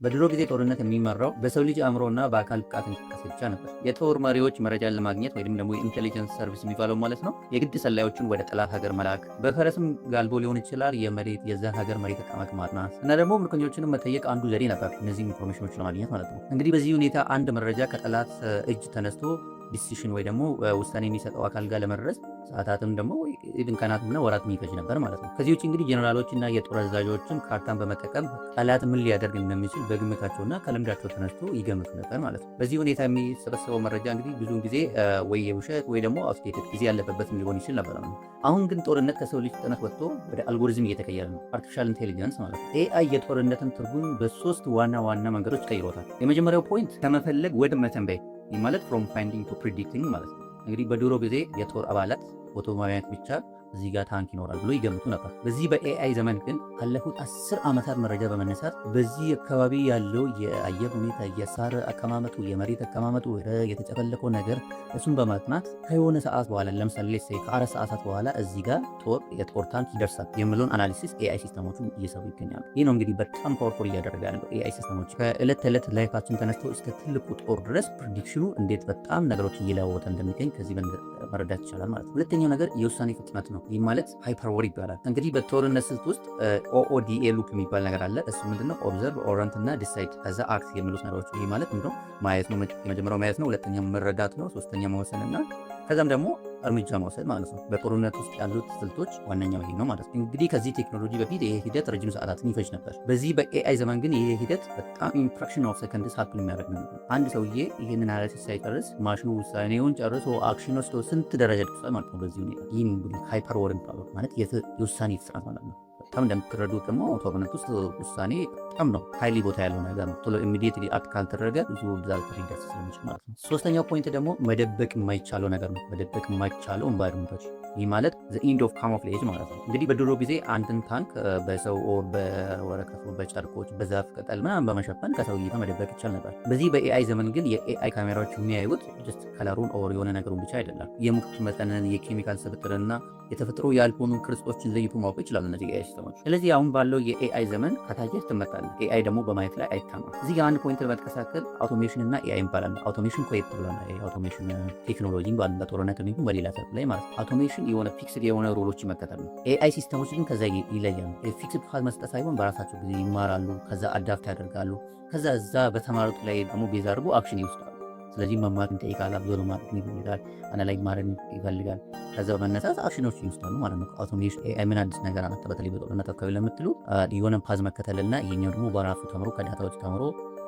በድሮ ጊዜ ጦርነት የሚመራው በሰው ልጅ አእምሮና በአካል ብቃት እንቅስቃሴ ብቻ ነበር። የጦር መሪዎች መረጃን ለማግኘት ወይም ደግሞ የ intelligence service የሚባለው ማለት ነው፣ የግድ ሰላዮችን ወደ ጠላት ሀገር መላክ፣ በፈረስም ጋልቦ ሊሆን ይችላል፣ የመሬት የዛ ሀገር መሬት አቀማመጥ ማጥናት እና ደግሞ ምርኮኞችንም መጠየቅ አንዱ ዘዴ ነበር፣ እነዚህ information ኖች ለማግኘት ማለት ነው። እንግዲህ በዚህ ሁኔታ አንድ መረጃ ከጠላት እጅ ተነስቶ decision ወይ ደግሞ ውሳኔ የሚሰጠው አካል ጋር ለመድረስ ሰዓታትም ደግሞ even ቀናትና ወራት የሚፈጅ ነበር ማለት ነው። ከዚህ ውጭ እንግዲህ ጀኔራሎች እና የጦር አዛዦችን ካርታን በመጠቀም ጠላት ምን ሊያደርግ እንደሚችል በግምታቸውና ከልምዳቸው ተነስቶ ይገምቱ ነበር ማለት ነው። በዚህ ሁኔታ የሚሰበሰበው መረጃ እንግዲህ ብዙውን ጊዜ ወይ የውሸት ወይ ደግሞ outdated፣ ጊዜ ያለፈበት ሊሆን ይችል ነበር። አሁን ግን ጦርነት ከሰው ልጅ ፍጥነት ወጥቶ ወደ አልጎሪዝም እየተቀየረ ነው። Artificial intelligence ማለት ነው። AI የጦርነትን ትርጉም በሶስት ዋና ዋና መንገዶች ቀይሮታል። የመጀመሪያው point ከመፈለግ ወደ መተንበይ፣ ይህ ማለት from finding to predicting ማለት ነው። እንግዲህ በድሮ ጊዜ የጦር አባላት ፎቶ ማየት ብቻ እዚህ ጋር ታንክ ይኖራል ብሎ ይገምቱ ነበር። በዚህ በ AI ዘመን ግን ካለፉት 10 ዓመታት መረጃ በመነሳት በዚህ አካባቢ ያለው የአየር ሁኔታ፣ የሳር አቀማመጡ፣ የመሬት አቀማመጡ፣ የተጨፈለቀው ነገር እሱን በማጥናት ከየሆነ ሰዓት በኋላ፣ ለምሳሌ ከ4 ሰዓታት በኋላ እዚህ ጋር የጦር ታንክ ይደርሳል የሚለውን analysis AI system ኦቹ እየሰሩ ይገኛሉ። ይህ ነው እንግዲህ በጣም powerful እያደረገ ያለው AI system ኦች ከዕለት ተዕለት life ኣችን ተነስቶ እስከ ትልቁ ጦር ድረስ prediction ኑ እንዴት በጣም ነገሮች እየለዋወጠ እንደሚገኝ ከዚህ መረዳት ይቻላል ማለት ነው። ሁለተኛው ነገር የውሳኔ ፍጥነት ነው። ይህ ማለት hyperwar ይባላል። እንግዲህ በጦርነት ስልት ውስጥ OODA loop የሚባል ነገር አለ። እሱ ምንድነው? Observe፣ orient እና decide፣ ከዛ act የሚሉት ነገሮች። ይህ ማለት ምንድነው? ማየት ነው። የመጀመሪያው ማየት ነው። ሁለተኛው መረዳት ነው። ሶስተኛ መወሰን እና ከዛም ደግሞ እርምጃ መውሰድ ማለት ነው። በጦርነት ውስጥ ያሉት ስልቶች ዋነኛው ይሄ ነው ማለት ነው። እንግዲህ ከዚህ ቴክኖሎጂ በፊት ይሄ ሂደት ረጅም ሰዓታትን ይፈጅ ነበር። በዚህ በ AI ዘመን ግን ይሄ ሂደት በጣም in fraction of seconds happen የሚያደርግ ነው። አንድ ሰውዬ ይህንን analysis ሳይጨርስ ማሽኑ ውሳኔውን ጨርሶ action ወስዶ ስንት ደረጃ ደርሷል ማለት ነው። በዚህ ሁኔታ ይህም እንግዲህ hyper war ማለት የውሳኔ ፍጥነት ማለት ነው። በጣም እንደምትረዱት ደግሞ ጦርነት ውስጥ ውሳኔ በጣም ነው highly ቦታ ያለው ነገር ነው። ቶሎ immediately act ካልተደረገ ብዙ disaster ሊደርስ ስለሚችል ማለት ነው። ሶስተኛው point ደግሞ መደበቅ የማይቻለው ነገር ነው። መደበቅ የማይቻለው environment ኦች፣ ይህ ማለት the end of camouflage ማለት ነው። እንግዲህ በድሮ ጊዜ አንድን ታንክ በሰው or በወረቀቱ፣ በጨርቆች፣ በዛፍ ቅጠል ምናምን በመሸፈን ከሰው እይታ መደበቅ ይቻል ነበር። በዚህ በ AI ዘመን ግን የ AI ካሜራዎች የሚያዩት just color ኡን or የሆነ ነገሩን ብቻ አይደለም። የሙቀት መጠንን፣ የኬሚካል ስብጥርና የተፈጥሮ ያልሆኑ ቅርጾችን ለይቶ ማወቅ ይችላሉ እነዚህ AI system ኦች። ስለዚህ አሁን ባለው የ AI ዘመን ከታየህ ትመታለህ። AI ደግሞ በማየት ላይ አይታማም። እዚህ ጋር አንድ point ለመጥቀስ ያክል automation እና AI ይባላል። Automation ቆየት ብሏል። Automation ቴክኖሎጂ በጦርነት የሚሆን በሌላ ዘርፍ ላይ ማለት ነው። Automation የሆነ fixed የሆነ rule ኦች መከተል ነው። AI system ኦች ግን ከዛ ይለያሉ። Fixed path መስጠት ሳይሆን በራሳቸው ጊዜ ይማራሉ፣ ከዛ adapt ያደርጋሉ፣ ከዛ እዛ በተማሩት ላይ ደግሞ base አድርጎ action ይወስዳሉ። ስለዚህ መማር ይጠይቃል፣ observe ማድረግ ይፈልጋል፣ analyze ማድረግ ይፈልጋል። ከዛ በመነሳት action ኖች ይወስዳሉ ማለት ነው። Automation AI ምን አዲስ ነገር አመጣ በተለይ በጦርነት አካባቢ ለምትሉ፣ የሆነ path መከተልና ይሄኛው ደግሞ በራሱ ተምሮ፣ ከ data ዎች ተምሮ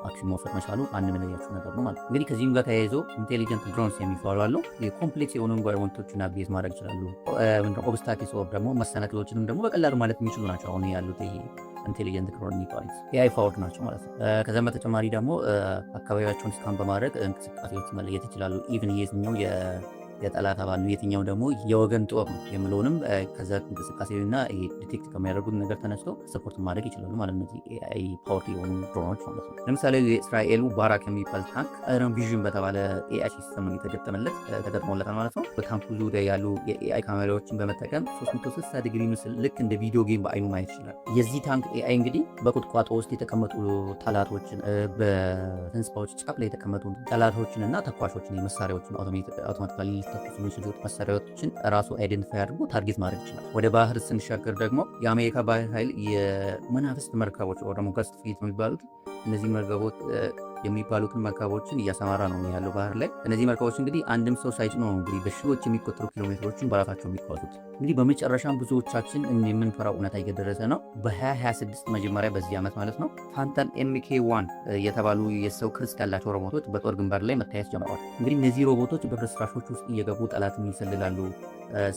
action መውሰድ መቻሉ አንድ መለያቸው ነገር ነው ማለት ነው። እንግዲህ ከዚህም ጋር ተያይዞ intelligent drones የሚባሉ አሉ። የ complex የሆኑ environment ኦችን navigate ማድረግ ይችላሉ። Obstacles or ደግሞ መሰናክሎችንም ደግሞ በቀላሉ ማለት የሚችሉ ናቸው። አሁን ያሉት ይሄ intelligent drone የሚባሉት AI powered ናቸው ማለት ነው። ከዚያም በተጨማሪ ደግሞ አካባቢያቸውን scan በማድረግ እንቅስቃሴዎች መለየት ይችላሉ። Even የትኛው የጠላት አባል ነው፣ የትኛው ደግሞ የወገን ጦር ነው የሚለውንም ከዛ እንቅስቃሴና detect ከሚያደርጉት ነገር ተነስቶ support ማድረግ ይችላሉ ማለት ነው። AI powered የሆኑ ድሮኖች ማለት ነው። ለምሳሌ የእስራኤሉ ባራክ የሚባል ታንክ Iron Vision በተባለ AI system የተገጠመለት ተገጥሞለታል ማለት ነው። በታንኩ ዙሪያ ያሉ የ AI ካሜራዎችን በመጠቀም 360 ዲግሪ ምስል ልክ እንደ video game በአይኑ ማየት ይችላል። የዚህ ታንክ AI እንግዲህ በቁጥቋጦ ውስጥ የተቀመጡ ጠላቶችን፣ በህንፃዎች ጫፍ ላይ የተቀመጡ ጠላቶችን እና ተኳሾችን፣ የመሳሪያዎችን፣ automatically ሊተኩሱ የሚችሉ መሳሪያዎችን ራሱ identify አድርጎ target ማድረግ ይችላል። ወደ ባህር ስንሻገር ደግሞ የአሜሪካ ባህር ኃይል የመናፍስት መርከቦች ደግሞ ghost fleet የሚባሉት እነዚህ መርከቦች የሚባሉትን መርከቦችን እያሰማራ ነው ያለው ባህር ላይ። እነዚህ መርከቦች እንግዲህ አንድም ሰው ሳይጭኑ ነው እንግዲህ በሺዎች የሚቆጠሩ ኪሎ ሜትሮችን በራሳቸው የሚጓዙት። እንግዲህ በመጨረሻም ብዙዎቻችን የምንፈራው እውነታ እየደረሰ ነው። በ2026 መጀመሪያ፣ በዚህ ዓመት ማለት ነው፣ Phantom MK1 የተባሉ የሰው ቅርጽ ያላቸው ሮቦቶች በጦር ግንባር ላይ መታየት ጀምረዋል። እንግዲህ እነዚህ ሮቦቶች በፍርስራሾች ውስጥ እየገቡ ጠላትን ይሰልላሉ።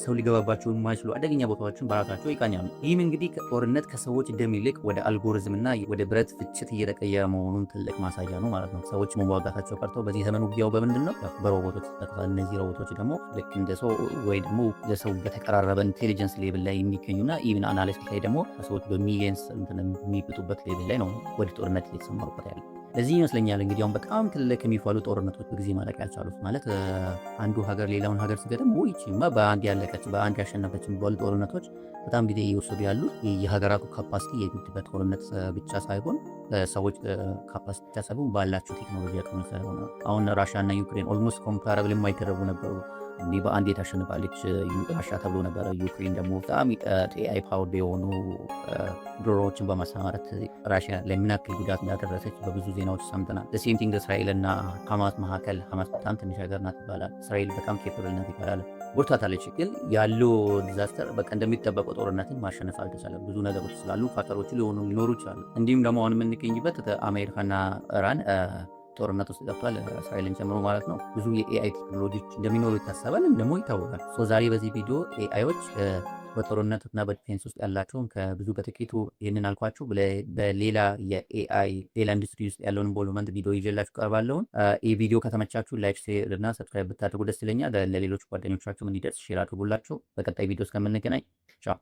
ሰው ሊገባባቸው የማይችሉ አደገኛ ቦታዎችን በራሳቸው ይቃኛሉ። ይህም እንግዲህ ጦርነት ከሰዎች ደም ይልቅ ወደ አልጎሪዝም እና ወደ ብረት ፍጭት እየተቀየረ መሆኑን ትልቅ ማሳያ ነው ማለት ነው። ሰዎች መዋጋታቸው ቀርተው በዚህ ዘመን ውጊያው በምንድን ነው? በሮቦቶች ተጠቅቷል። እነዚህ ሮቦቶች ደግሞ ልክ እንደ ሰው ወይ ደግሞ ለሰው በተቀራረበ intelligence level ላይ የሚገኙና even analysis ላይ ደግሞ ከሰዎች በ millions የሚበልጡበት level ላይ ነው ወደ ጦርነት እየተሰማሩበት ያለ። ለዚህ ይመስለኛል እንግዲህ አሁን በጣም ትልቅ የሚባሉ ጦርነቶች በጊዜ ማለቅ ያልቻሉት። ማለት አንዱ ሀገር ሌላውን ሀገር ሲገጥም ይቺማ በአንድ ያለቀች፣ በአንድ ያሸነፈች የሚባሉ ጦርነቶች በጣም ጊዜ እየወሰዱ ያሉት የሀገራቱ capacity የግድ በጦርነት ብቻ ሳይሆን፣ ሰዎች capacity ብቻ ሳይሆን ባላቸው ቴክኖሎጂ አቅም ስለሆነ። አሁን ራሽያ እና ዩክሬን almost comparable የማይደረጉ ነበሩ። እንዲህ በአንድ ታሸንፋለች ራሽያ ተብሎ ነበረ። ዩክሬን ደግሞ በጣም AI powered የሆኑ ድሮኖችን በማሰማራት ራሽያ ለምን ያክል ጉዳት እንዳደረሰች በብዙ ዜናዎች ሰምተናል። Same thing እስራኤል እና ሐማስ መካከል። ሐማስ በጣም ትንሽ ሀገር ናት ይባላል። እስራኤል በጣም capable ናት ይባላል። ጎድታታለች። ግን ያለው disaster በቃ እንደሚጠበቀው ጦርነትን ማሸነፍ አልተቻለም። ብዙ ነገሮች ስላሉ factor ኦች ሊሆኑ ሊኖሩ ይችላሉ። እንዲሁም ደግሞ አሁን የምንገኝበት አሜሪካና ኢራን ጦርነት ውስጥ ገብቷል፣ እስራኤልን ጨምሮ ማለት ነው። ብዙ የ AI ቴክኖሎጂዎች እንደሚኖሩ ይታሰባል፣ ደግሞ ይታወቃል። ዛሬ በዚህ ቪዲዮ AI ዎች በጦርነት እና በ defense ውስጥ ያላቸውን ከብዙ በጥቂቱ ይህንን አልኳችሁ። በሌላ የ AI ሌላ ኢንዱስትሪ ውስጥ ያለውን involvement ቪዲዮ ይዤላችሁ ቀርባለሁን። ይህ ቪዲዮ ከተመቻችሁ like፣ share እና subscribe ብታደርጉ ደስ ይለኛል። ለሌሎች ጓደኞቻችሁም እንዲደርስ share አድርጉላቸው። በቀጣይ ቪዲዮ እስከምንገናኝ ቻው።